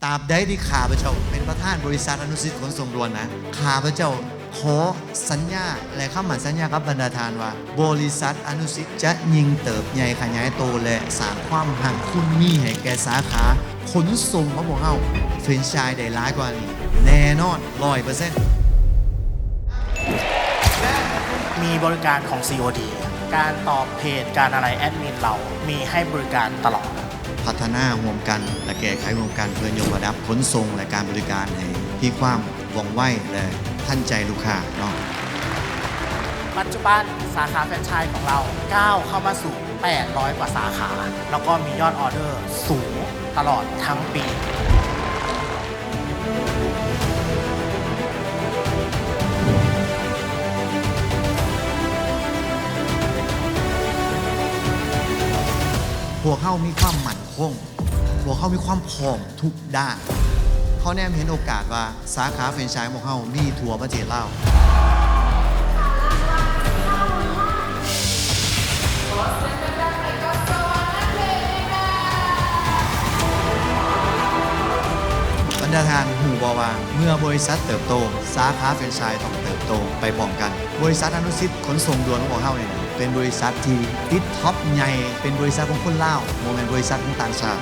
ຕາບໃດທີ່ຂ້າພະເຈົ້າເປັນປະທານບໍລິສັດອະນຸສິດຂົນສົ່ງດ່ວນນະ, ຂ້າພະເຈົ້າຂໍສັນຍາ ແລະ ຄຳໝັ້ນສັນຍາກັບບັນດາທ່ານວ່າ ບໍລິສັດອະນຸສິດຈະຍິ່ງເຕີບໃຫຍ່ຂະຫຍາຍໂຕ ແລະ ສ້າງຄວາມຮັ່ງມີໃຫ້ແກ່ສາຂາຂົນສົ່ງຂອງພວກເຮົາ ແຟຣນໄຊສ໌ໄດ້ຫຼາຍກວ່ານີ້ແນ່ນອນ ຮ້ອຍເປີເຊັນ. ມີບໍລິການຂອງ ຊີ ໂອ ດີ ການຕອບເພຈ ການອະໄລແອດມິນ ເຮົາມີໃຫ້ບໍລິການຕະຫຼອດ. ພັດທະນາຮ່ວມກັນ ແລະ ແກ້ໄຂຮ່ວມກັນ ເພື່ອຍົກລະດັບຂົນສົ່ງ ແລະ ການບໍລິການໃຫ້ມີຄວາມວ່ອງໄວ ແລະ ທັນໃຈລູກຄ້າເນາະ. ປັດຈຸບັນສາຂາແຟຣນໄຊສ໌ຂອງເຮົາກ້າວເຂົ້າມາສູ່ແປດຮ້ອຍກວ່າສາຂາ ແລ້ວກໍມີຍອດອໍເດີສູງຕະຫຼອດທັງປີ. ພວກເຮົາມີຄວາມໝັ້ນຄົງ, ພວກເຮົາມີຄວາມພ້ອມທຸກດ້ານ. ເຮົາແນມເຫັນໂອກາດວ່າ ສາຂາແຟຣນໄຊສ໌ຂອງເຮົາມີທົ່ວປະເທດລາວ. ບັນດາທ່ານຮູ້ບໍ່ວ່າ ເມື່ອບໍລິສັດເຕີບໂຕ, ສາຂາແຟຣນໄຊສ໌ຕ້ອງເຕີບໂຕໄປພ້ອມກັນ. ບໍລິສັດອະນຸສິດຂົນສົ່ງດ່ວນຂອງພວກເຮົານີ້ນະ ເປັນບໍລິສັດທີ່ຕິດທັອບໃຫຍ່, ເປັນບໍລິສັດຂອງຄົນລາວ, ບໍ່ແມ່ນບໍລິສັດຂອງຕ່າງຊາດ.